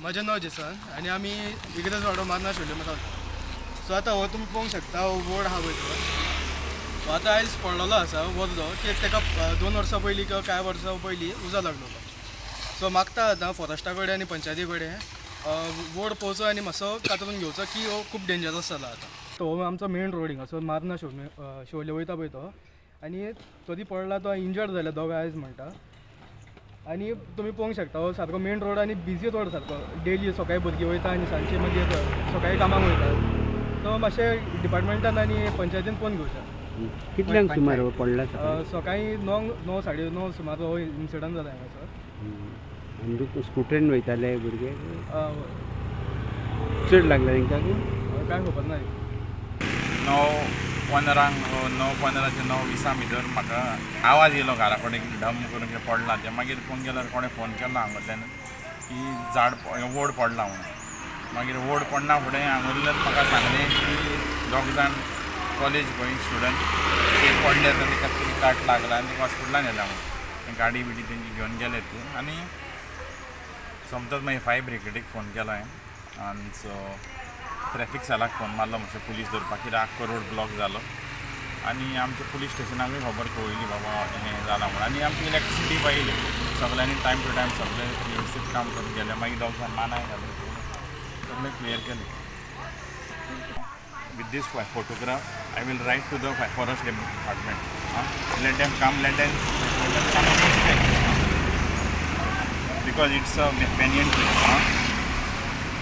म्हजें नांव जेसन आनी आमी इग्रज वाडो मारना शिवले रावता. सो आतां हो तुमी पळोवंक शकता, हो वड आहा पळय तो, हो आतां आयज पडलेलो आसा वरलो की ताका 2 वर्सां पयलीं किंवा कांय वर्सां पयलीं उजो लागलेलो. सो मागता आतां फॉरेस्टा कडेन आनी पंचायती कडेन, वड पळोवचो आनी मातसो कातरून घेवचो की हो खूब डेंजरस जाला आतां. तो हो आमचो मेन रोड हिंगासर मारना शिवले शिवले वयता पळय तो, आनी तरी पडला तो, इंजर्ड जाले दोगां आयज म्हणटा. आनी तुमी पळोवंक शकता, हो सारको मेन रोड आनी बिजी रोड सारको. डेली सकाळी भुरगीं वयता आनी सांजचे मागीर सकाळी कामाक वयता. सो मातशें डिपार्टमेंटान आनी पंचायतीन पळोवन घेवचें. कितल्यांक सुमार हो पडला सकाळी? सकाळी 9, 9, 9:30 सुमार हो इन्सिडंट जाला हांगासर. आनी स्कुटरीन वयताले भुरगे? हय. चड लागला तांकां? कांय खबर ना. 9:15, 9:15 ते 9:20 भितर म्हाका आवाज येयलो घरा कडेन की ढम करून कितें पडलां तें. मागीर पळोवंक गेल्यार कोणें फोन केलो हांगांतल्यान की झाड, वड पडला म्हणून. मागीर वड पडना फुडें हांगुल्ल्यान म्हाका सांगलें की दोग जाण कॉलेज गोईंग स्टुडंट ते पडले आनी ताका तरी काट लागला आनी ताका हॉस्पिटलान व्हेला म्हणून. गाडी बिडी तेंची घेवन गेले ते. आनी सोमतोच मागीर फायर ब्रिगेडीक फोन केलो हांवें आनी सो ट्रॅफीक सेलाक फोन मारलो मातशें पुलीस दवरपाक, कित्याक आख्खो रोड ब्लॉक जालो. आनी आमच्या पुलीस स्टेशनाकूय खबर कळयली बाबा हें जालां म्हणून. आनी आमची इलेक्ट्रिसिटी पायली, सगळ्यांनी टायम टू टायम सगळें वेवस्थीत काम करून गेलें. मागीर दोग जाण मानाय घालून सगळें क्लियर केलें. With this photograph, I will write to the forest department. Let them come, let them come and inspect. Because it's a banyan tree. Huh?